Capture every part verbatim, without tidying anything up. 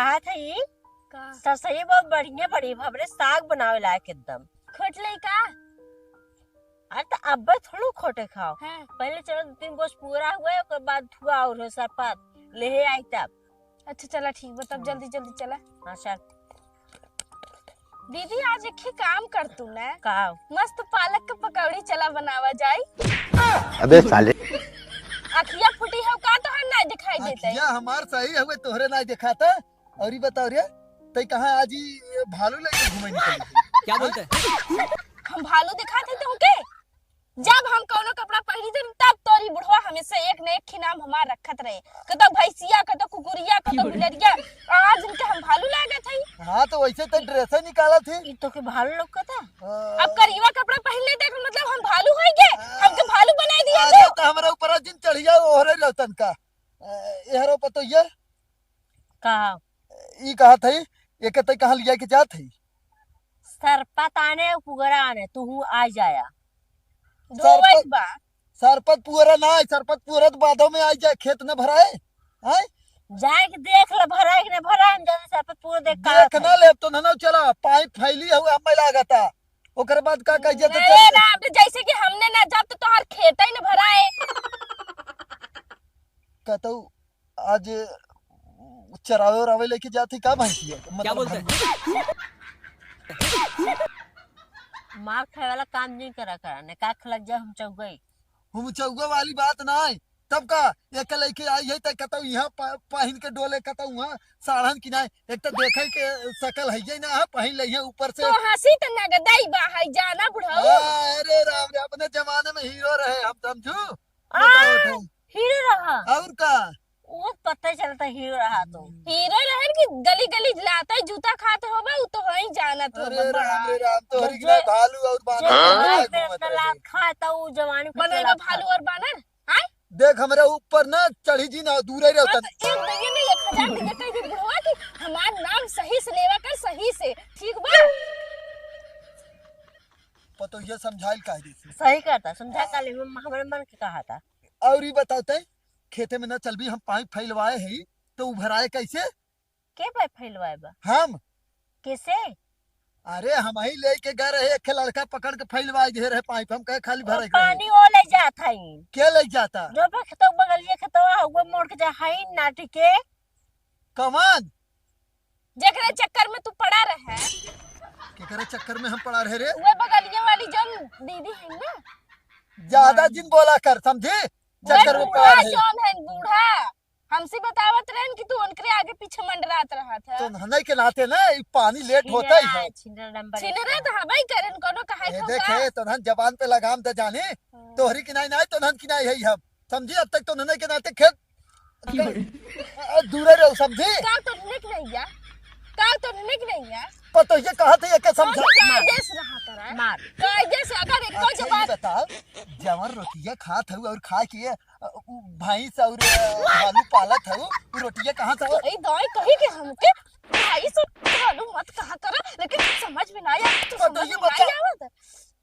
कहा था ये? का? सरसोई बहुत बढ़िया बड़ी, हमरे साग बनावे लायक एकदम। खोट ले का? अरे त अब्बे थोड़ू खोटे खाओ। हाँ। पहले चलो दो तीन गोस पूरा हुआ, ओकर बाद धुआ और हो सरपत लेहे आई तब। अच्छा चला ठीक बा, तब हाँ। जल्दी जल्दी चला। हाँ चल। दीदी आज एक ही काम कर तू ना। का? मस्त पालक के पकौड़ी चला बनावा जाई। अबे साले। अखिया फूटी हो का तोहर नाई दिखाई देता है? अखिया हमार सही हवे, तोहरे नाई दिखाता। और ई बताओ रे, तई कहाँ आज ई भालू लेके घूमे निकली? क्या बोलते हैं? हम भालू दिखाते तुमके? जब हम कौनो कपड़ा पहनी थे तब तोरी बुढ़वा हमेशा एक न एक खिनाम हमार रखत रहे, कतो भैंसिया, कतो कुकुरिया, कतो बिलरिया। आज इनके हम भालू लागत हई। हाँ तो वैसे तो ड्रेस निकालत ही। ई तो के भालू लौकता? हाँ। अब करीवा कपड़ा पहन लेते तो मतलब हम भालू होई गे? हमके भालू बनाई दिया अरे तो। तो हमरा ऊपर जिन चढ़िया ओहरे रहतन का। ए, एहरो पतोहिया? का? ई कहत हई, एके तई कहाँ लिया के जात हई? सरपत आने, पुगरा आने, तू हूँ आ जाया। दो सरपत, वही बा। सरपत पुअरा ना आए, सरपत पुअरा तो बादों में आ जाए, खेत न भराए। आए? जाए के देख ले, भराए कि ना भराए, हम जाने सरपत पुअरा देख का देख होता ना है। ले, तो ना चला, पाइप फैली हुआ हमें लागता। ओकर बाद का कह जाते अरे चल। राम रे, जैसे कि हमने ना जब तो तोहार खेत ही न भराए। कतौ आज चरावे उरावे लेके जात ही का भैंसिया? मतलब क्या बोलते हैं? मार खाए वाला काम नहीं करा करा, ने का खलक जा हम चौगई। हम चौगा वाली बात ना है। तब का एक लेके आई है त कतौ यहाँ प-, पहिन के डोले कतौ वहाँ साढ़न की ना, एक तो देखे के शकल है ये ना है, पहिन ले है ऊपर से। तो हंसी त नगदई बा है जाना बुढ़ऊ। अरे राम रे, अपने जमाने में हीरो रहे हम, समझू? आ, बताओ तो। हीरो रहा। और का? वो पता चलता हीरो रहा तो। हीरो रहन की गली गली लाते जूता खाते होबे, उ तो हई जानत होबे अरे राम बड़ा। रे राम, तोहरी जब के ना जे-, भालू और जे बानर जमाने में में घूमत इतना रहे। लात खा, तो उ जवानी को बनल बा लात खा। भालू और बानर? आय? देख हमरे ऊपर ना चढ़ी जी ना, दूरे रहो हाँ, तन। तो एक दइये नहीं, एक हजार दइये, कह दे बुढ़वा कि हमार नाम सही से लेवा कर, सही से, ठीक बा? पतोहिया समझाइल काहे देती? सही कहता, समझा का ले, हम-, हमरे मन के कहा था। और ई बताते, खेते में ना चलबी, हम पाइप फैलवाए हई, तो उभराए कैसे? के पाइप फैलवाए बा? हम। कैसे? अरे, हम ही लेके गए रहे, एक लड़का पकड़ के फैलवाए दे रहे पाइप, हम कहे खाली वो भरे के रहे। पानी वो ले जात है। के ले जाता? जो पे खेतों बगलिए खेतवा हुआ मोड़ के जा है नाटी के। कमान? जेकरे चक्कर में तू पड़ा रहे। केकरे चक्कर में हम पड़ा रहे रे? वो बगलिए वाली जौन दीदी है ना। ज्यादा जिन बोला कर, समझी? वो चक्कर में बूढ़ा पड़ा रहे। जौन है बूढ़ा, हमसे बतावत रहन कि तू उनकरे आगे पीछे मंडरात रहत है। तो नहने के नाते ना, ई पानी लेट होता ही है। छिनरा, छिनरा नंबर एक छिनरा का। तो हबई करेन, कोनो कहे ए, खौका। देखे, तो नहन जबान पे लगाम दे जाने, हाँ। तोहरी की नाई, नाई, तो नहन की नाई है हम। समझी, अब तक तो नहने के नाते खेत की बोले? अ, दूरे रहो, समझी? का तो निक नहीं गया? का तो निक नहीं गया? पर तो ये कहा था, ये के समझा? कायदे से रहा करा। मार। कायदे से, अगर एक अच्छा, ये जबान बता, जवन रोटिया खात हऊ और खा के, अ, उ भैंस और, अ, भालू पालत हऊ, उ रोटिया कहाँ से? तो ई दाई कही के हमके भाई से भालू मत कहा करा, लेकिन समझ में ना आया, तो तो समझ ये में बता। ना आवत।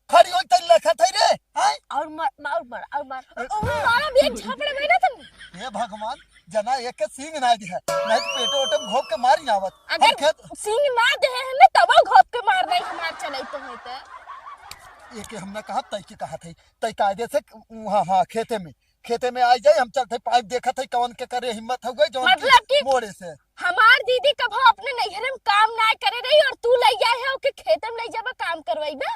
खड़ी होई तई लखत है रे, हैं? और मार, मार, मार, और मार। अ, और मारा भी एक झापड़ में ना तुम। हे भगवान, जना एक के सींग ना दिया, नहीं तो पेटो ओटम घोप के मारी ना आवत। अगर हम खेत सींग ना दे है ना, तबो घोप के मार नहीं हमार चलई तो है तो। ये के हम ना कहत, तई के कहत है, तई कायदे से, हाँ, हाँ, खेते में, खेते में आई जाए, हम चलते पाइप देखत है, कौन के करे हिम्मत हो गई, जौन की मतलब कि मोड़े से। हमार दीदी कभो अपने नैहरे में काम ना करे रही और तू ले आए है, ओके खेते में ले जाबा काम करवाई बा?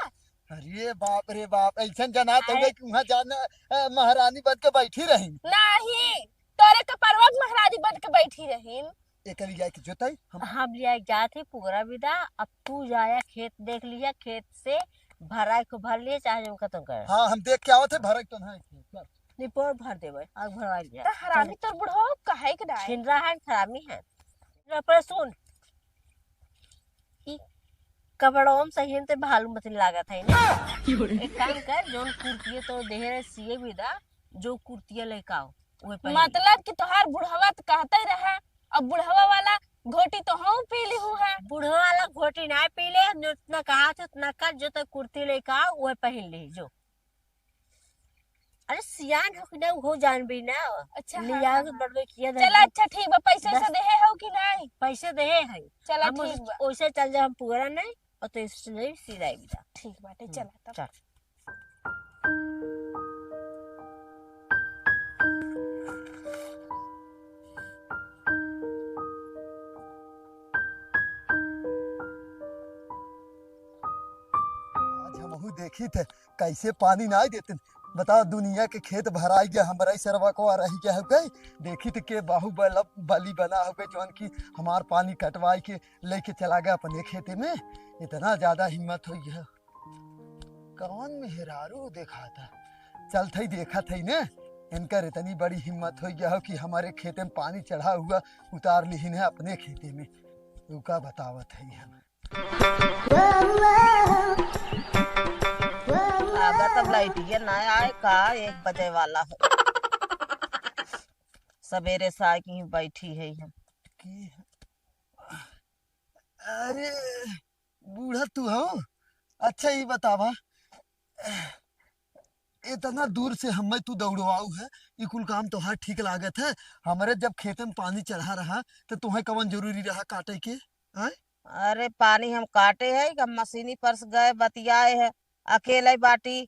अरे बाप रे बाप, ऐसन जनात हो आए। गई कि वहाँ जाना, अ, महारानी बन के बैठी रही। नहीं, तोरे कपरवा के महारानी बन के बैठी रही। एक ले जाए के जोताई हम हम लिया जात ही पूरा विदा। अब तू जाया खेत देख लिया, खेत से भराई को भर लिया, चाहे जो खत्म कर। हाँ, हम देख के आवत है, भराई तो नहीं। चल। निपोर भर देवे, आग भरवा लिया। तो हरामी चल। तोर बुढ़वा कहे के डाय। छिनरा है, हरामी है। पर सुन, ई कपड़वा में सही ते भालू मतिन लागत है ना। एक काम कर, जौन कुर्तिया तो देहे रहे सिए विदा, जो कुर्तिया लेके आओ, वही पहन। मतलब कि तोहार बुढ़वा तो कहते ही रहा, अब बुढ़वा वाला घोटी तो हम पी ली हूँ है। बुढ़वा वाला घोटी ना पी ले, जो उतना कहा थे उतना कर, जो तो कुर्ती लेके आओ, वही पहन ले जो। अरे सियान हो कि ना, उहो जानबी ना। अच्छा, ले हाँ, आओ हाँ, तो हाँ। बड़वे किया चला, धर। अच्छा ठीक बा, पैसे बस। वैसे देहे हो कि नहीं? पैसे देहे है। चला, हम ठीक उस-, बा। वैसे चल जाए, हम पुअरा नहीं, और तो इससे नहीं सिलाई बिदा। ठीक बाटे, हम्म, चला तब। चल। आज हमहू देखी थे, कैसे पानी नाई देते। बताओ, दुनिया के खेत भराई गया, हमरा ही सरवा को आ रही गया है गई। देखी थे के बाहुबल-, बली बना हो गए, जौन की हमार पानी कटवाई के लेके चला गया अपने खेते में। इतना ज्यादा हिम्मत हो गया। कौन मेहरारू देखा था? चल थई देखा थई ने, इनकर इतनी बड़ी हिम्मत हो गया हो कि हमारे खेते में पानी चढ़ा हुआ उतार लिहिन है अपने खेते में। रुका बतावत है हम। लागत अब लाइटिया ना आए का, एक बजे वाला हो। सवेरे से आए कि बैठी है हम। की? अरे बूढ़ा तू हो? अच्छा ये बतावा, इतना दूर से हमें तू दौड़वाऊ है, ये कुल काम तोहार ठीक लागत है? हमरे जब खेते में पानी चढ़ा रहा तो तुम्हें कवन जरूरी रहा काटे के? हैं? अरे पानी हम काटे है, हम मशीनी पर से गए बतियाए है, अकेले बाटी,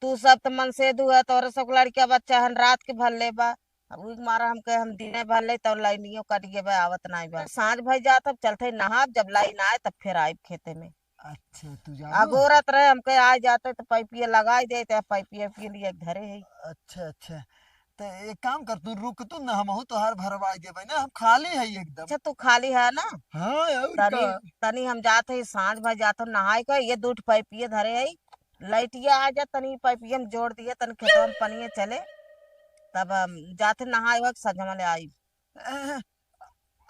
तू सब तो मनसेधू है, तोरे सब लड़किया बच्चा हन, रात के भर ले बा। अब उही मारा हम कहे हम दिने भर ले, तब लाइनियो कट गए बा, आवत नाई बा। सांझ भई जात, अब चलते नहाब, जब लाइन आए तब फिर आइब खेते में। अच्छा, तू जाबू? अगोरत रहे, हमके आ जाते तो पाइपिया लगाई देते, अब पाइपिया के लिए धरे है। अच्छा, अच्छा, तो एक काम कर, तू रुक, तू ना, हमहू तोहार भरवाई देबे ना, हम खाली है एकदम। अच्छा, तू खाली है ना? हाँ, और तनी, का? तनी हम जात है, सांझ भर जात हो नहाए के, ये दू ठो पाइपिया धरे है, लाइटिया आ जा, तनी पाइपिया में जोड़ दिए, तनी खेतवा में पनिया चले, तब हम जात है नहाए हुआ, सजमा ले आई। अ,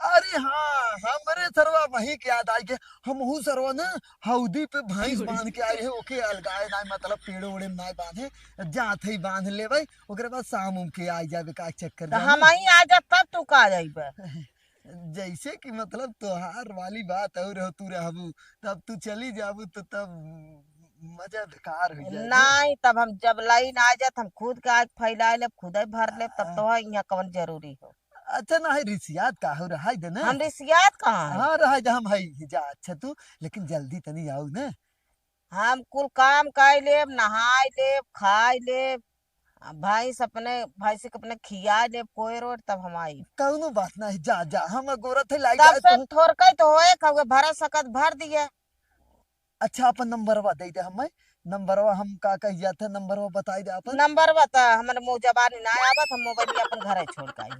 अरे हाँ, हमरे सरवा वही के याद आई के, हमहू सरवा ना हौदी पे भैंस बांध के आए है, ओके अलगाए ना, मतलब पेड़ो ओड़े में ना बांधे, जात है बांध ले भाई, ओकरे बाद शाम उम के आई जाबे का चक्कर तो जाने। हम ही आ जा तब तू का जाइबे? जैसे कि मतलब तोहार वाली बात और हो, तू रहबू तब तू चली जाबू तो तब मजा बेकार हो जाए। नहीं, तब हम जब लाइन आ जात हम खुद के आग फैला लेब, खुदे भर लेब, तब आ। तो यहाँ कवन जरूरी हो। अच्छा ना है, रिसियात का हो, रहाई दे ना। हम रिसियात कहाँ है? हाँ, रहाई दे, हम है ही जा। अच्छा तू, लेकिन जल्दी तनी आओ ना। हम कुल काम कर लेब, नहाई लेब, खाई लेब, आ भैंस अपने, भैंस के अपने खियाई लेब कोयर ओयर, तब हम आई। कौनो बात नहीं, जा, जा, हम गोरत है, लाई तब जाए से तू। थोरकई तो होए, कहुए भरा सकत भर दिए। अच्छा, अपन नंबरवा दे दे हमें। नंबरवा हम का कही जात है, नंबरवा बताई दे अपन। नंबरवा त हमरे मुँह जबानी ना आवत, हम मोबाइल अपन घरे छोड़ के आई।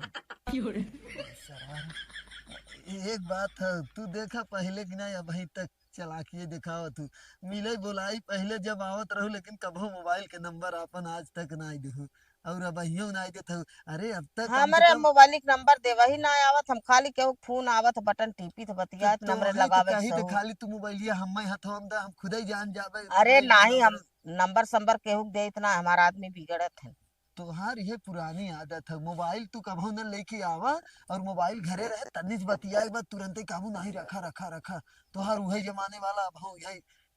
एक बात है, तू देखा पहले कि नहीं, अबहीं तक चालाकिये देखावत हूँ। मिले बोलाई पहले जब आवत रहू, लेकिन कभो मोबाइल के नंबर आपन आज तक नाई देहू, और अबहियो नाई देत हूँ। अरे अब तक कम से हमरे कम मोबाइल के नंबर देवा ही ना आवत, हम खाली केहू के फोन आवत, बटन टिपित बतियात, तो नंबर तोहे के लगावे चाही तो सहू। खाली तू मोबाइलिया हम्मे हथवा में दे, हम खुदे जान जाबे अरे मोबाइल नहीं, हम नंबर। नंबर संबर केहू के देत ना, हमार आदमी बिगड़त है। तोहार ये पुरानी आदत है, मोबाइल तू कभो न लेके आवा और मोबाइल घरे रहे, तनिज बतियाए के बाद तुरंते काबू नहीं, रखा, रखा, रखा। तोहार उहे जमाने वाला अब हो गया,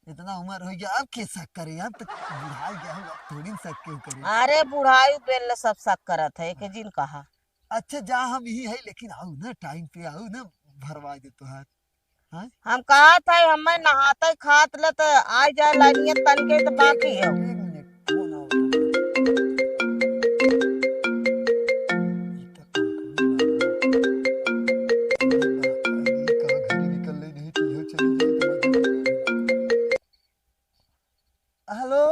इतना उम्र हो गया, अब के शक करे? अब तो बुढ़ाई गया हो, अब थोड़ी न शक क्यों करे? अरे बुढ़ाई बेल सब शक करत है, एक जिन कहा। अच्छा जा, हम यही है, लेकिन आओ ना, टाइम पे आओ ना, भरवा दे तोहार। हाँ? हम कहत है, हमें नहाते खात ले तो आ जाए लाइनिया तन के तो बाकी है। एक मिनट, फोन आवत है। ई तो कंपनी वाला है। ई का घर निकल ले नहीं तो इहो चली जाए तो मजा नहीं। हेलो,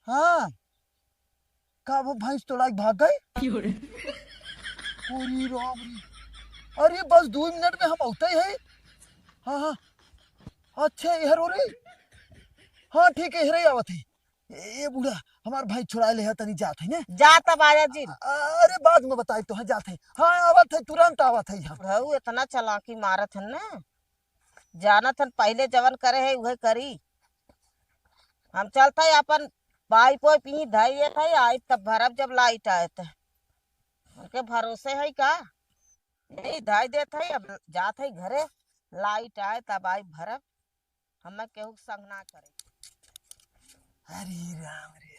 हाँ, का वो भैंस तोड़ा के भाग गई? क्यों रे? अरे राम रे, अरे बस दो मिनट में हम औते ही है। हाँ, हाँ, अच्छा, इहर हो रे। हाँ, ठीक है, इहरे आवत है। ए, ए बूढ़ा, हमार भैंस छुड़ाए ले है, तनी जात है ने। जा तब आया जी। अरे बाद में बताई तो है, जात है। हाँ, आवत है, तुरंत आवत है हम। बुढ़ऊ इतना चालाकी मारत है ना, जानत हन पहले जवन करे है उहे करी। हम चलत है अपन पाइप वाइप यहीं धई देत है, आई तब भरब जब लाइट आए त। उनके भरोसे है का? यही धई देत है, अब जात है घरे, लाइट आए तब आई भरब। हमें केहू के संग ना करे। अरे राम रे।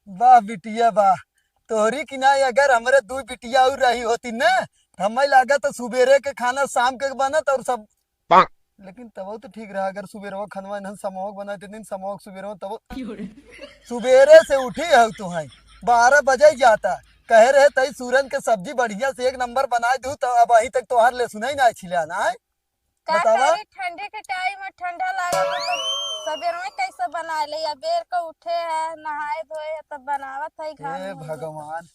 वाह बिटिया वाह, तोहरी की ना, अगर हमरे दुइ बिटिया और रही होती न, त हमें लागत सुबेरे के खाना शाम के बनत और सब। लेकिन तबो तो ठीक रहा, अगर सुबेरवा खनवा इन्हन समोक बना देतीन, समोक सुबेरवा तबो। सुबेरे से उठी हउ तू है, बारह बजे जाता, कहे रहे तई सूरन के सब्जी बढ़िया से एक नंबर बनाइ दू, तो अब अहीं तक तोहार ले सुनाई ना छिला ना है। का बतावा। करी, ठंडी के टाइम में ठंडा लागत है, तो सबेर में कैसे बना ले? अबेर को उठे है, नहाए धोए है, तब बनावत है घाम हे में। भगवान,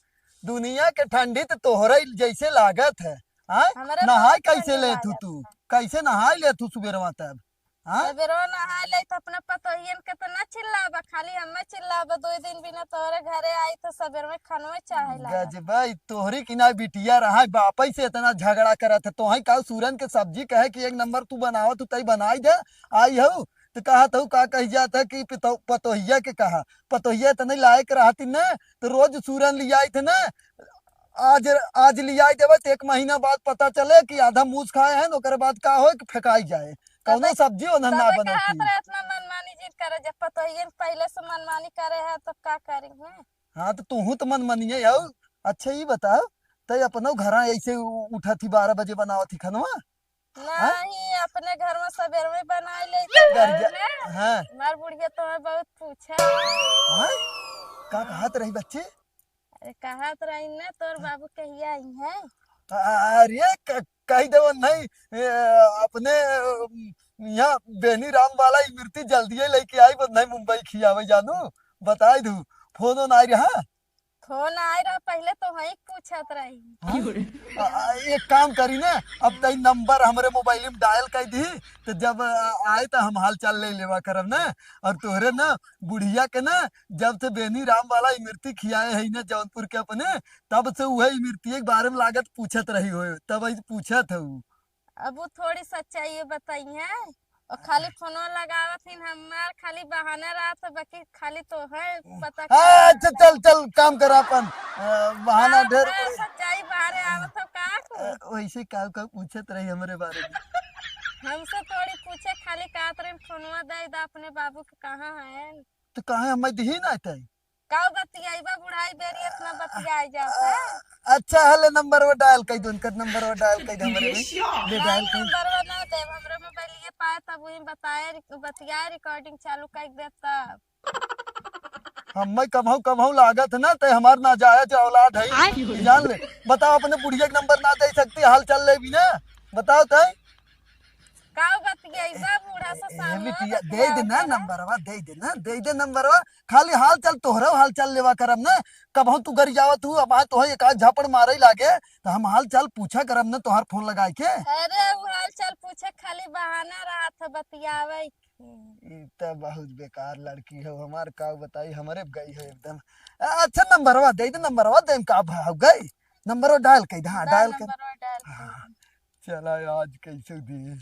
दुनिया के ठंडी तो तोहरा ही जैसे लागत है। हाँ? हमरा नहाए बहुत कैसे ठंडी ले तू लागत तू? है। कैसे नहाए ले तू सुबेरवा तब? हाँ? सबेरवा नहाए ले तो अपने पतोहियन के तो ना चिल्लाबा, खाली हमें चिल्लाबा। दो दिन बिना तोहरे घरे आई तो सबेर में खनवे चाहे लागा। गजबा, ई तोहरी की ना बिटिया रहा, बापई से इतना झगड़ा करत है। तोहई का सूरन के सब्जी कहे कि एक नंबर तू बनावत तू तई बनाई दे, आई हऊ तो कहत हऊ का कही जात है कि पितो-, पतोहिया के कहा, पतोहिया इतने लायक रहती न तो रोज सूरन लियाई थे न। आज, आज लियाई देवे तो एक महीना बाद पता चले कि आधा मूस खाए हैं, ओकरे बाद का होए कि फेंकाई जाए, कौनो तबे, सब्जी ओनहन ना तबे बनती। कहत रहे इतना मनमानी जिन करे, जब पतोहियन पहले से मनमानी करे है तो का करी है? हाँ, तो तूहू तो मनमानिए हऊ। अच्छा, ई बताओ, तई अपनो घरा ऐसे उ-, उठत ही बारह बजे बनावत ही खनवा? हाँ? नहीं, अपने घर में सबेर में बनाई ले तो घर घर जा-, में। हाँ। हमार बुढ़िया तो मैं बहुत पूछा। हाँ? का कहत रही बच्ची? अरे, कहत रही ना, तोर बाबू कहिया आई हैं? अरे, क-, कही देवन नहीं, ए, अपने, अम, यहाँ बेनी राम वाला इमरती जल्दिए लेके आई, बस नहीं मुंबई खियावे जानू, बताई दू, फोन ओन आई रहा। फोन आए रहा, पहले तो वही पूछत रही। हाँ? आ, आ, एक काम करी ना, अब तई नंबर हमरे मोबाइल में डायल कर दी, तो जब, आ, आए तो हम हाल चाल ले लेवा करब ना। और तोहरे ना बुढ़िया के ना, जब से बेनी राम वाला इमरती खियाए है ना जौनपुर के अपने, तब से उहे इमरती के बारे में लागत पूछत रही हो, तब आई पूछत है उ। अब वो थोड़ी सच्चाई बताई है। और खाली फोनो लगावत हिन, हमार खाली बहाना रहत है, बाकी खाली तो है पता हाँ, कर। अच्छा, चल, चल, काम कर अपन, अ, बहाना हाँ, ढेर मैं पड़े। सच्चाई बाहरे आवत हो का को? अ, वैसे का, का पूछत रही हमरे बारे में? हमसे थोड़ी पूछे, खाली कहत रही, "फोनवा दे दा अपने बाबू के, कहाँ है?" तो कहाँ है, मैं दिही ना आते। का बतियाइबा बुढ़ाई बेरी इतना बतियाई जात है? अच्छा, हले नंबरवा डायल कई दो, उनकर नंबरवा डायल कई दो हमरे में। ले डायल नहीं, कई। नंबरवा ना देब, हमरे मोबाइल ये पाए तब वही बताए, रिक-, बतियाए रिकॉर्डिंग चालू कर देब तब। हमें कबहू, कबहू लागत है ना, ते हमार नाजायज औलाद है, आय। जान ले। बताओ, अपने बुढ़िया के नंबर ना दे सकती, हाल चाल ले भी ना, बताओ ते। का बतियाइबा बूढ़ा से ए, सामने बिटिया, बतियाओ दे दे ना करे। नंबरवा, दे दे ना, दे दे नंबरवा। खाली हाल चाल, तोहरो हाल चाल लेवा करब ना। कबहू तू गरियावत हू, अब तोहे एक आध झापड़ मारे लागे, तो हम हाल चाल पूछा करब ना तोहार फोन लगाए के। अरे, वो हाल चाल पूछे खाली बहाना रहत है बतियावे के। ई त बहुत बेकार लड़की है हमार, का बताई, हमरे गई है एकदम। अ-, अच्छा, नंबरवा दे दे, नंबरवा दे, का भाव गई, नंबरवा डायल कर दे, हाँ, दा डायल कर। नंबरवा डायल कर हाँ, दे। चला आज कैसे दी।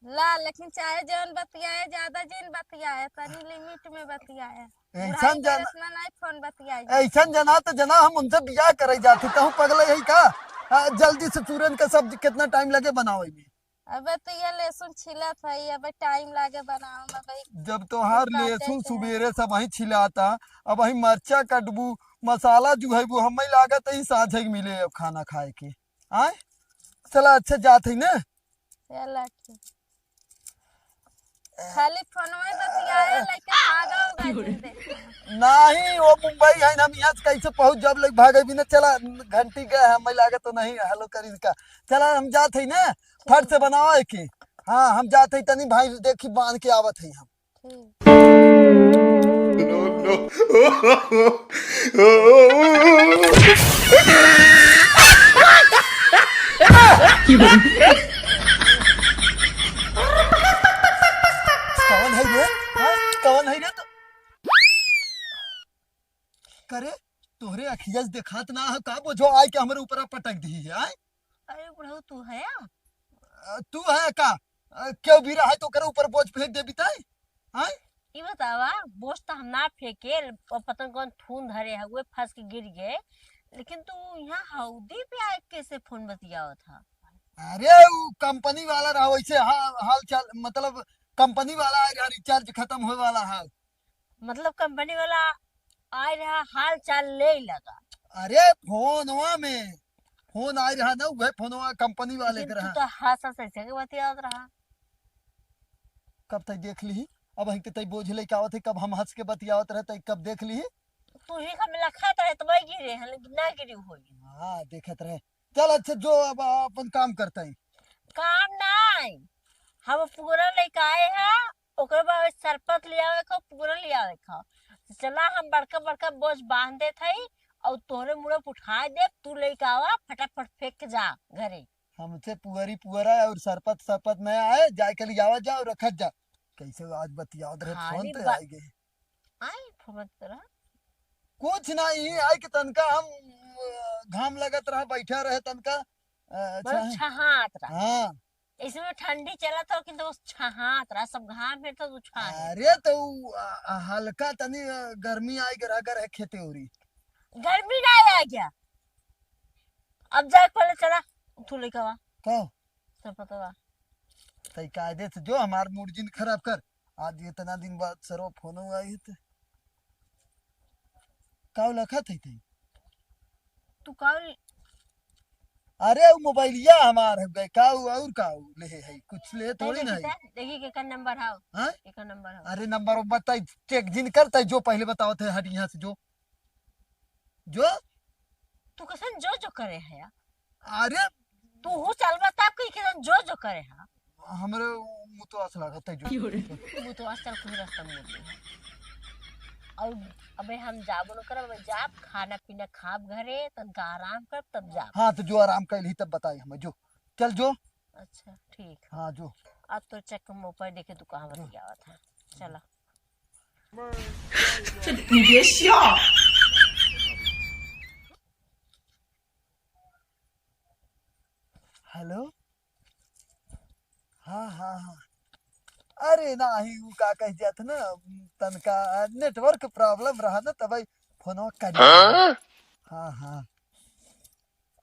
ला, लेकिन चाहे जौन बतियाए, ज्यादा जिन बतियाए, तनी लिमिट में बतियाए। ऐसन बुढ़ाई जन-, इतना नहीं फोन बतियाए जाए। ऐसन जना तो जना हम उनसे बियाह करे जाती, कहूँ पगले है का? आ, जल्दी से चूरन का सब्जी कितना टाइम लगे बनावे में? अबे तो ये लहसुन छिलत है, अबे टाइम लागे बनावे में, अबे जब तोहार काटे लहसुन के है। सुबेरे से वही छिलाता, अब वही मरचा कटबू, मसाला जो है वो हमें लागत है साँझे के मिले अब खाना खाए के। आय? चला, अच्छा, जात है ना? चला, ठीक। खाली फोनवे बतियाए, लइके भागा होगा जिंदे। नहीं, वो मुंबई है ना, हम यहाँ से कैसे पहुँच जब लइके भागे भी ना। चला, घंटी गए, हमें लागत तो नहीं, हेलो करी का। चला, हम जात है ना, फट से बनाओ एक। हाँ, हम जात है, तनी भाई देखी बांध के आवत है हम। ठीक। कौन है रे? हाँ? कौन है रे तू? करे, तोहरे अखिया से देखात ना है का, बोझो आय के हमरे ऊपर पटक दी है, आय? अरे बुढ़ऊ, तू है? अ, तू है का? अ, क्यों भी रहा है तो ओकरे ऊपर बोझ फेंक देबी तय? हैं? ई बतावा, बोझ तो हम ना फेंके, और पता न कौन थून धरे है, वो फंस के गिर गए, लेकिन तू यहाँ हौदी पे आए कैसे फोन बतियावत है? अरे, वो कंपनी वाला रहा, वैसे हा-, हाल चाल, मतलब, कंपनी वाला आए रहा, रिचार्ज खत्म होए वाला है। मतलब कंपनी वाला आए रहा, हाल चाल ले लगा। अरे फोनवा में, फोन आए रहा ना, उहे फोनवा कंपनी वाले लेकिन के तू रहा। तो हंस हंस ऐसे के बतियावत रहा। कब तई देख ली, अब हिंके तई बोझ लेके आवत है, कब हम हंस के बतियावत रहे तई कब देख ली। तू ही हम लखत रहे तो वही गिरे हैं, लेकिन ना गिरी होई। हाँ, देखत रहे। चल अच्छा, जो अब अपन काम करता है। काम नाई, हम पूरा लेके आए हैं, ओकरे बाद सरपत ले आवे खा, पूरा ले आवे खा। चला, हम बड़का बड़का बोझ बांध देत हई और तोहरे मुड़े पे उठाए देब, तू लेके आवा, फटाफट फेंक के जा घरे। हमसे पुअरी पुअरा और सरपत सरपत नया आए, जाए के ले आवा जा और रखत जा। कैसे आज बतियावत रहे, खाली फोन पे बा-, आई गए। आई फोन पे रहा। कुछ ना, यही आई कि तनका हम, अ, घाम लगत रहा, बैठा रहे तनका, अ, मतलब छा-, छहात रहा। हाँ। इसमें ठंडी चलत हो, किंतु उस छहात रहा, सब घाम में तो छहात। अरे तो उ, अ, अ, हल्का तनी, अ, गर्मी आई गर, अगर है खेते ओरी। गर्मी ना आ गया। अब जाए पहले चला, तू लेके आवा। का? सरपतवा। तई कायदे से जो हमार मूड जिन खराब कर। आज इतना दिन बाद सरो फोन आई है ते। का लखत है तई? तू का? अरे उ मोबाइलिया हमार हो गए, का उ और का उ ले है, कुछ ले नहीं थोड़ी ना देखी है। ते, देखी केकर नंबर हाउ। हाँ? केकर नंबर हाउ। अरे नंबर बताई, चेक जिन करता है, जो पहले बतावत है, हट यहाँ से जो। जो? तू कैसन जो जो करे है यार? अरे तू हु चल बता, कोई कैसन जो जो करे है? हमरे मुतवास लागत है जो। मुतवास चल कोई रास्ता में नहीं है। और अबे हम जाबो न करब, अबे जाब, खाना पीना खाब घरे, तनका आराम करब, तब जाब। हाँ, तो जो आराम कैल ही तब बताई हमें, जो। चल जो। अच्छा, ठीक है। हाँ, जो। अब तो चेक में ऊपर देखे तू कहाँ बतियावत है। चला। हेलो। हाँ, हाँ, हाँ। अरे नाही, उ का कह जात ना, तनका नेटवर्क प्रॉब्लम रहा ना, तब फोनवा कट गया। हाँ? हाँ, हाँ।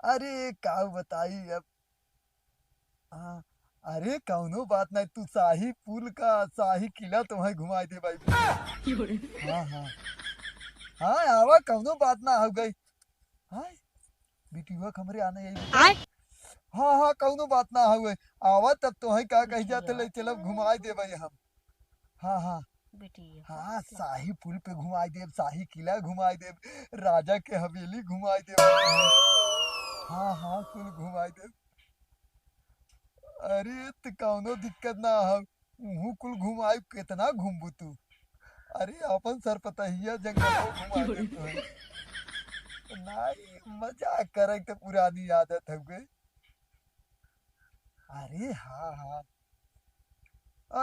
अरे का बताई अब। हाँ, अरे कौनो बात नहीं, तू शाही पुल का, शाही किला तुम्हें घुमाई दे भाई। हाँ, हाँ। हाँ, आवा, कौनो बात ना हो गई। हाँ, बिटिया के हमरे आने यही। आय? हाँ, हाँ, कौनो बात ना हुए। आवा तब तो है का कही जाते, ले चलब, घुमाई देबे हम। हाँ, हाँ। बिटिया। हाँ, शाही पुल पे घुमाई देब, शाही किला घुमाई देब, राजा के हवेली घुमाई देब। हाँ, हाँ, कुल घुमाई देब। अरे, त कौनो दिक्कत ना हो, उहू कुल घुमाई, कितना घूमबू तू? अरे, अपन सरपतहिया जंगल में घुमा दे तू। नाई, मजाक करे के पुरानी आदत हउए। अरे, हाँ, हाँ।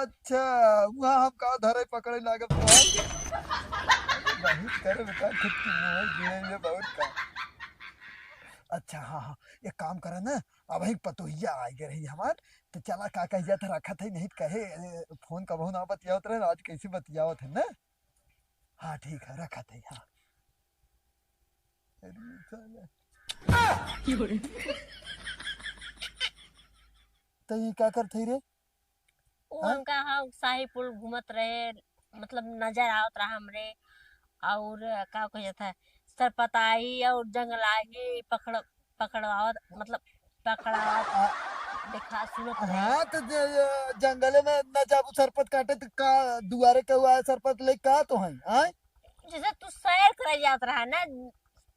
अच्छा, वहाँ हम का धरे पकड़े लागब तो? बहुत करे बेटा, खुद की मुँह गिरे ये बहुत का। अच्छा, हाँ, हाँ, एक काम करे ना, अबहीं पतोहिया आइ गए रही हमार, त चला का कह जात रखत है, नहीं त कहे, ए, फोन कबहू ना बतियावत रहे, आज कैसे बतियावत है ना? हाँ, ठीक है, रखत है, हाँ। अरे साला। त ये का करत है रे? उ हाँ? उनका हाँ, शाही पुल घूमत रहे, मतलब नजर आवत रहा हमरे, और का कह जाता है, सरपताही और जंगलाही पकड़, पकड़वावत, मतलब पकड़ावत, आ, देखा, सुनत रहे। हाँ, तो ज-, जंगले में न जाबू सरपत काटे, तो का दुआरे के हुआ है सरपत ले का तो है, आय? जैसे तू सैर करे जात रहा ना,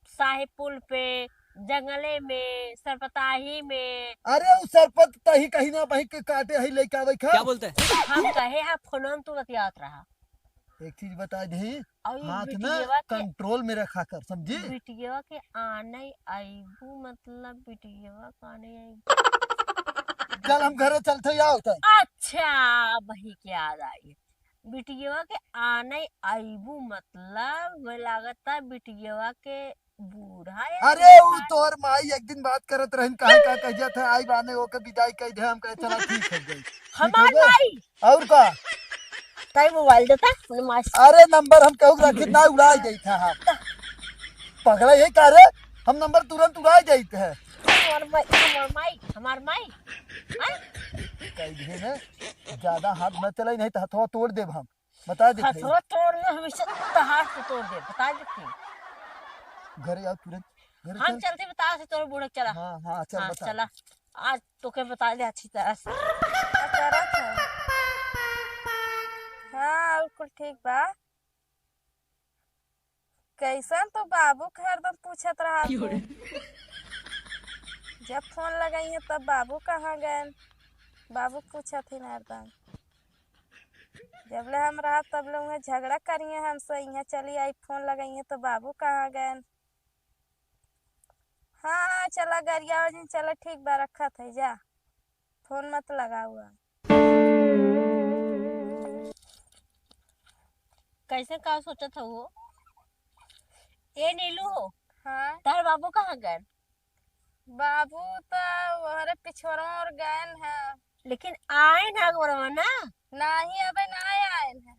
शाही पुल पे, जंगले में, सरपताही में। अरे, उ सरपत तही कहीं ना बही के काटे है, लेके आवे खा। क्या बोलते हैं? हम कहे हा, फोनवा में तू बतियात रहा। एक चीज बता दे, और ये हाथ ना बिटियवा के, कंट्रोल में रखा कर, समझी? बिटियवा के आने आईबू, मतलब बिटियवा के आने आईबू। चल, हम घरे चलते, आओ तय। अच्छा, वही के याद आई। बिटियवा के आने आईबू, मतलब, मैं लागता बिटियवा के बूढ़ा है अरे, उ तोहर माई एक दिन बात करत रहन, कहे का कह जात है, आई बाने ओके विदाई कह दे, हम कहे, "चला, ठीक हो गई।" हमार ठीक हो गई? माई? और का? ताई मोबाइल देता, अपने माई से। अरे, नंबर हम कहू रखित ना, उड़ाई देत है हम। पगला ये का रे? हम नंबर तुरंत उड़ाई देत है। हमार माई, हमार माई, हमार माई। हाँ? कह दिए ना, ज्यादा हाथ न चलाई, नहीं तो हथवा तोड़ देब हम। बता दे भाई। खसरो तोड़ ले, हमेशा तहार से तोड़ दे, बता दे। घरे आओ तुरंत, घरे हम चल। चलते बता से तोर बूढ़ा, चला। हाँ, हाँ, चल हाँ, बता। चला। आज तोके बता दे अच्छी तरह से। का करत है? हाँ, बिल्कुल ठीक बा। कैसन तो बाबू के हरदम पूछत रहा तू। जब फोन लगाई है तब बाबू कहाँ गए? बाबू पूछत ही ना हरदम। जब ले हम रहा तब ले उहे झगड़ा करिए हमसे, इहाँ चली आई फोन लगाई है तो बाबू कहाँ गए? हाँ, हाँ, चला गरिया हो जिन, चला ठीक बा, रखत है, जा। फोन मत लगावा। कैसे का सोचत हो? ए नीलू हो, हाँ? तार बाबू कहाँ गए? बाबू तो ओहरे पिछोरा और गए हैं। लेकिन आए ना गोरवा ना? नहीं, अबे ना आए हैं।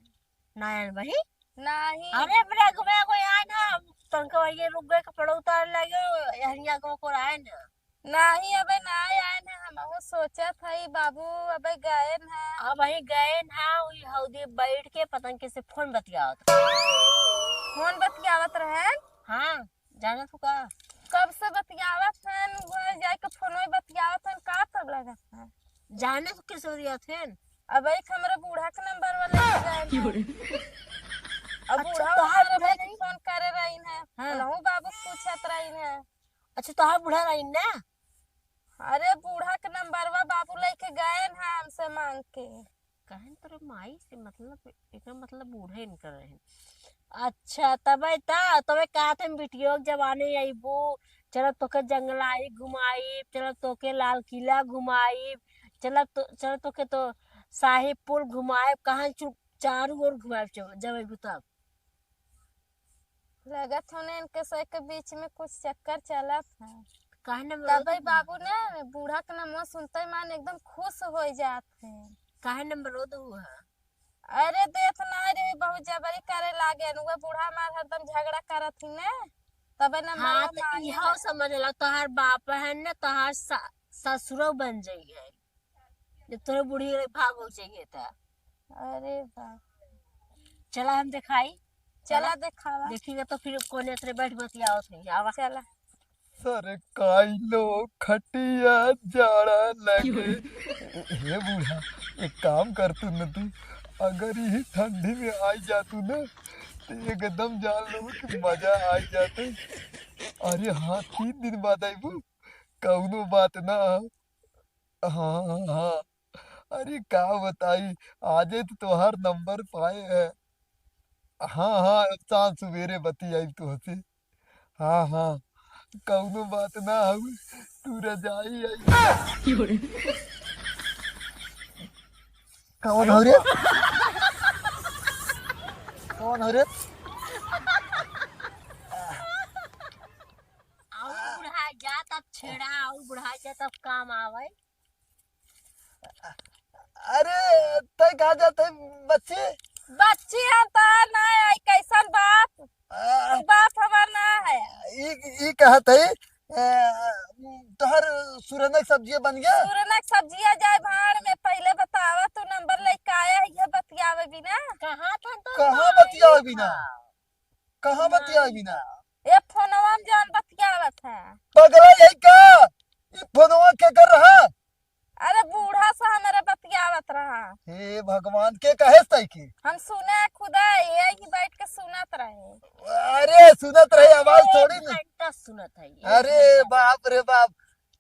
ना आए भाई? नहीं। अरे, अपने अगुआ को आए ना, तनका वही रुक गए, कपड़ा उतार लगे, यहनिया को, को आए ना। नहीं, अबे ना आए हैं, हम वो सोचत हई, बाबू अबे गए ना। अब वही गए ना, वही हौदी बैठ के पतंग के से फोन बतियावत रहे। फोन बतियावत रहे? हाँ, जाना तू का? कब से बतियावत हन, वो जाए के फोन में बतियावत हन, का तब लगत है? जाने तो किस ओरिया थे? अब एक हमरे बूढ़ा के नंबर वाला ले गए हैं। अब अच्छा, बूढ़ा तोहार वाला बूढ़ा भाई नहीं? फोन करे रही है। हाँ। उनहु बाबू पूछत रही है। अच्छा, तोहार बूढ़ा रही ना? अरे, बूढ़ा के नंबरवा बाबू लेके गए हैं हमसे मांग के। कहन तोरे माई से मतलब, एकर मतलब बूढ़े इनकर रहे। अच्छा, तबे ता, तबे कहत हम बिटियो के जवानी अइबू, चलब तोके जंगलाई घुमाइब, चलब तोके लाल किला घुमाइब, चलब तो, चलब तोके तो साहिब पुल घुमाइब, कहाँ चु-, चारू ओर घुमाइब, जब, जब अइबू तब। लगत होने इनके से के बीच में कुछ चक्कर चलत है। काहे न तबे बोलत है? बाबू ने बूढ़ा के नमवा सुनते मान एकदम खुश हो जात है। काहे नंबर वो दो है? अरे, देत ना रही, बहुत जबरी करे लागे। उहे बूढ़ा मार हरदम झगड़ा करत ही ने, तबे नंबर हाँ, वो तो मांगे इहो ना। समझ ला, तोहार बाप है न, तोहार सा-, ससुरो बन जाई है, जब तोरे बूढ़ी भाग हो जाइए त। अरे बाप। चला हम देखाई। चला चला। देखावा। देखिएगा तो फिर कोने तरे बैठ बतियावत है, आवा। चला। सर काइलो खटिया जाड़ा लगे। हे बूढ़ा, एक काम कर तू न तू, अगर यही ठंडी में आई जा तू न, तो एकदम जान लो कि मजा आई जाते। अरे हाँ, तीन दिन बाद आईबू, कौनो बात ना। हाँ, हाँ, हाँ। अरे का बताई, आजे तो तोहार नंबर पाए है। हाँ, हाँ, अब सांझ सुबेरे बतियाई तोहसे। हाँ, हाँ, कौनो बात ना हउ, तू रजाई आई। कौन हो रे? कौन हो रे? और बुढ़ा जात अब छेड़ा, और बुढ़ा जात अब काम आवे। अरे, तै कहाँ जात है, बच्ची? बच्ची हम तोहार ना है, कैसन बाप? आ, तू बाप हमार ना है। ई, ई कहत है, ए, तोहर सुरनक सब्जिया बन गया? सुरनक सब्जिया जाए भाड़ में, पहले बतावा, तू नंबर लेके आया है, ये बतियावे बिना। कहाँ था तो कहाँ माई बतियावे बिना? था? कहाँ ना। बतियावे बिना? ये फोनवा में जौन बतियावत है। पगला यही का? ई फोनवा के कर रहा? अरे बूढ़ा से हमारे बतियावत रहा। हे भगवान, के कहे तै की? हम सुने खुदा, यही बैठ के सुनत रहे। अरे सुनत रहे, आवाज एक थोड़ी न। घंटा सुनत है ये। अरे बाप रे बाप,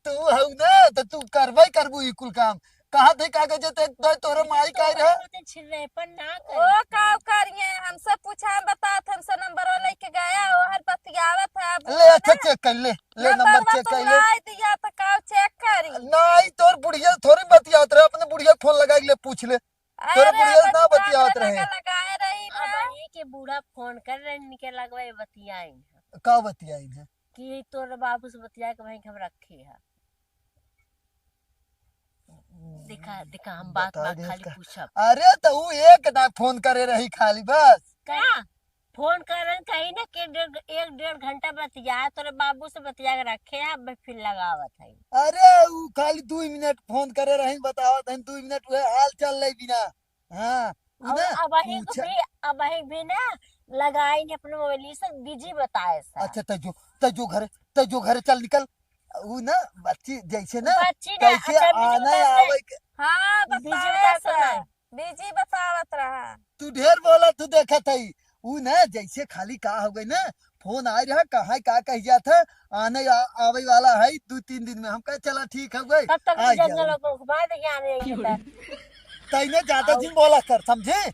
तू हऊ ना तो तू करबे करबू ई कुल काम। कहाँ थे कागज ते, ते तोरे माई का रहे? तो छिड़ेपन ना करे। ओ का करिए, हमसे पूछा, हम बतात, हमसे नंबर लेके गया, ओहर बतियावत है, अब ले, अच्छा, ना। चेक कर ले, ले नंबर नंबरवा चेक तो कर ले। लाई दिया तो का चेक करी? नहीं, तोर बुढ़िया थोड़ी बतियात रहे, अपने बुढ़िया फोन लगा के ले पूछ ले। तोरे अरे, बुढ़िया ना बतियावत रहे। लगाए रही ना। अब ये के बूढ़ा फोन कर रहे, इनके लगवा ये बतियाइन है। का बतियाइन है? कि तोरे बाबू से बतिया के वहीं के हम रखे है। देखा, देखा, हम बात, बता बात दे खाली इसका। पूछब। अरे, तो ऊ एक ना फोन करे रही खाली बस। का? फोन करन कहीं ना के डेढ़, एक डेढ़ घंटा बतिया, तोरे बाबू से बतिया के रखे, अब फिर लगावत है। अरे, ऊ खाली दू मिनट फोन करे रही, बतावत है, दू मिनट उहे हाल चाल ले बिना। हाँ, उ और ना, अबहीं उ को छ- भी, अबहीं भी ना लगाई ने अपने मोबाइल से बिजी बताए सा। अच्छा, तै जो, तै जो घरे, तै जो घरे चल निकल। उ ना बच्ची जैसे ना, बच्ची ना, कैसे अच्छा, बिजी आना बताए सा। आवे के। हाँ, बिजी बताए बताए सा। सा। बिजी बतावत रहा। तू ढेर बोला, तू देखत हई। उ ना जैसे खाली का हो गई ना, फोन आए रहा, कहाँ का कह जात है, आने आ-, आवे वाला है दो तीन दिन में। हम कहे, "चला ठीक है गए, तब तक आ तो जाओ।" जनरल को घुमा दे, यहाँ नहीं है इधर। तैने ज्यादा आउ। जिन बोला कर, समझे?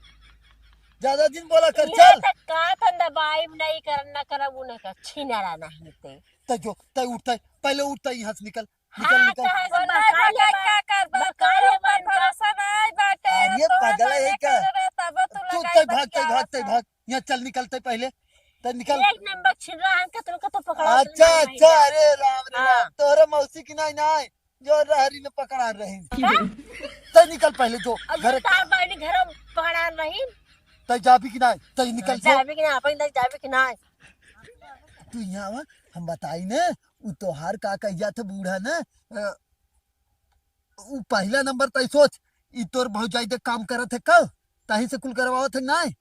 ज्यादा जिन बोला कर, ये चल। तो का धंधा बाई नहीं कर, ना कर, वो नहीं कर, छिनारा नहीं ते। तै जो, तै उठता है, पहले उठता है, यहाँ से निकल। निकल, हाँ, निकल। कहे से बकाले बकाले बा-, का करबा? बकाले तोर ऊपर बा-, भरोसा नाई बाटे, अरे तोहर पगला है नाने का? करे रहे, तब तू तू लगाई तै भाग, तै बतियावत भाग, तै है। भाग। यहाँ चल, निकल तै पहले। तै निकल। एक नंबर छिन रहा है, कतनो कतनो पकड़ा अच्छा, अच्छा, अरे राम रे राम। हाँ। तोहरे मौसी की नाई, नाई, जो रहरी में पकड़ा रही। हाँ? तै निकल पहले जो, अब घर तार बाड़ी घर में पकड़ा रही। तै जाबी की नाई, तै निकल जो। जाबी की नाई, अपन तै जाबी की नाई। तू यहाँ आवा, हम बताई ने, उ तोहार का कह जात है बूढ़ा ने, अ, उ पहिला नंबर तई सोच, ई तोर भौजाई दे काम करत है का? तही से कुल करवावत है नाय?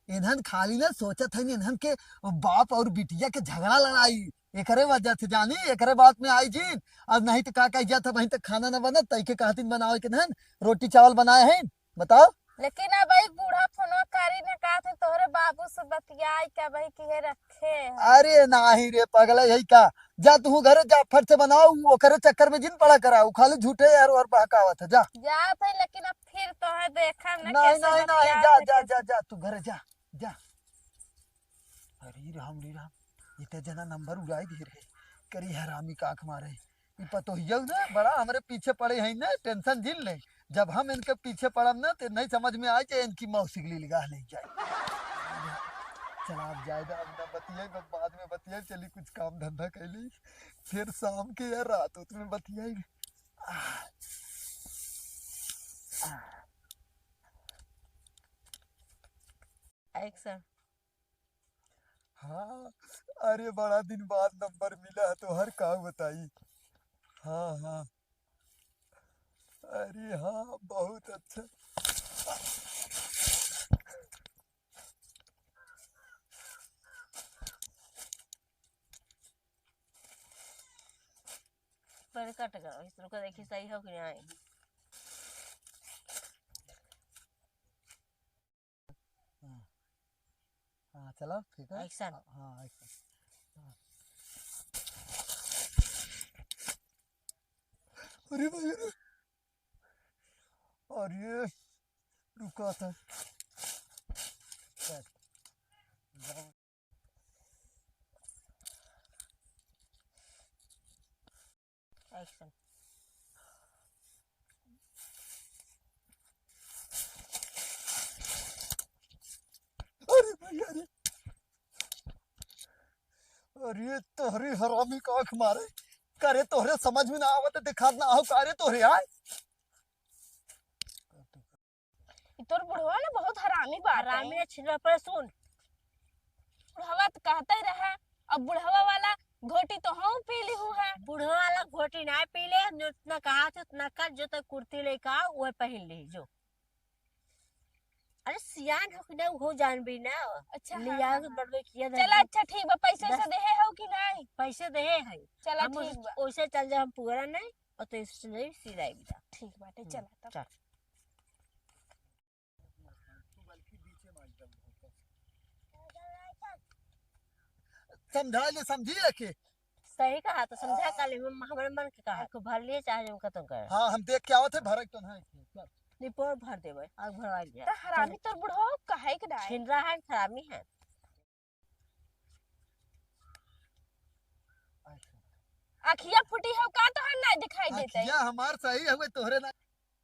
इन्हन खाली ना सोचत है, इन्हन के बाप और बिटिया के झगड़ा लड़ाई, एकरे वजह से जानी, एकरे बात में आई जीन। और नहीं तो का कह जात है, वहीं तक खाना ना बनत, तई के कहतिन बनावे के इन्हन, रोटी चावल बनाए हैं, बताओ। लेकिन अब ई बूढ़ा फोनवा करी न का थे, तोहरे बाबू से बतियाई का भाई कि हे रखे है। अरे नाही रे पगला, यही का, जा तू घरे जा, फट से बनाओ, ओकरे चक्कर में जिन पड़ा करा, उ खाली झूठे यार और बहकावत है, जा। जा भाई, लेकिन अब फिर तोहे देखा न नहीं, कैसे नहीं, नहीं, बतियात जा, है, जा, कैसे जा, जा, तू घरे जा, जा। अरे राम रे राम, इतने जना नंबर उड़ाई दे रहे, करी हरामी का आँख मारे। ई पतोहिया ना बड़ा हमरे पीछे पड़े हैं ना, टेंशन जिन ले। जब हम इनके पीछे पड़ब ना, तो नहीं समझ में आ जाए इनकी मौसी के लिए निगाह ले जाए। चला, अब जाए दे, अब ना बतियाई, बस बाद में बतियाई, चली कुछ काम धंधा कर ली, फिर शाम के या रात उत में बतियाई। आह, आह। एक्शन। हाँ, अरे बड़ा दिन बाद नंबर मिला है तोहर, का बताई। हाँ, हाँ। अरे हाँ, बहुत अच्छा। पर कट गया, इस रुको, देखी सही हो कि नहीं। हाँ। हाँ, चला, ठीक है। एक्शन। हाँ, हाँ, एक्शन। हाँ। अरे भाई, अरे। अरे, रुका था। एक्शन। अरे भाई, अरे। अरे तोहरी हरामी का आँख मारे। करे तोहरे समझ में ना आवत, दिखात ना हो, करे तोहरे आए। ई तोर बुढ़वा ना बहुत हरामी बाटे। हरामी है, छिनरा पर सुन। बुढ़वा तो कहते ही रहा, अब बुढ़वा वाला घोटी तो हम पी ली हूँ है। बुढ़वा वाला घोटी ना पी ले, जितना कहा थे उतना कर, जो तो कुर्ती लेके आओ, वह पहन ली जो। अरे सियान हो कि ना, वो जान भी ना। अच्छा, हाँ, लिया हाँ, के हाँ। बड़वे किया चला, दे। अच्छा, ठीक बा, पैसे दस वैसे देहे हो कि नहीं? पैसे देहे है। चला, हम ठीक उस-, बा। वैसे चल जाए, हम पूरा नहीं, और तो इससे नहीं सिलाई भी था। ठीक बाटे, हम्म, चला तब। चल। समझा ले, समझी है के? सही कहा तो समझा का ले, हम हमरे मन के कहा, को भर लिए चाहे हम खत्म कर। हाँ, हम देख के आवत है, भरे तो नहीं। चल। निपोर भर देवे, आग भरवा लिया। तो हरामी तोर बुढ़वा कहे के डाय। छिनरा है, हरामी है। अखिया फूटी हो का, तोहर ना दिखाई देते? अखिया हमार सही हवे, तोहरे ना।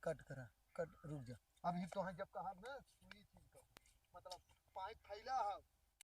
कट करा, कट, रुक जा। अब ये तोहे जब कहा ना, सुई चीज का, मतलब, पाइप फैला है,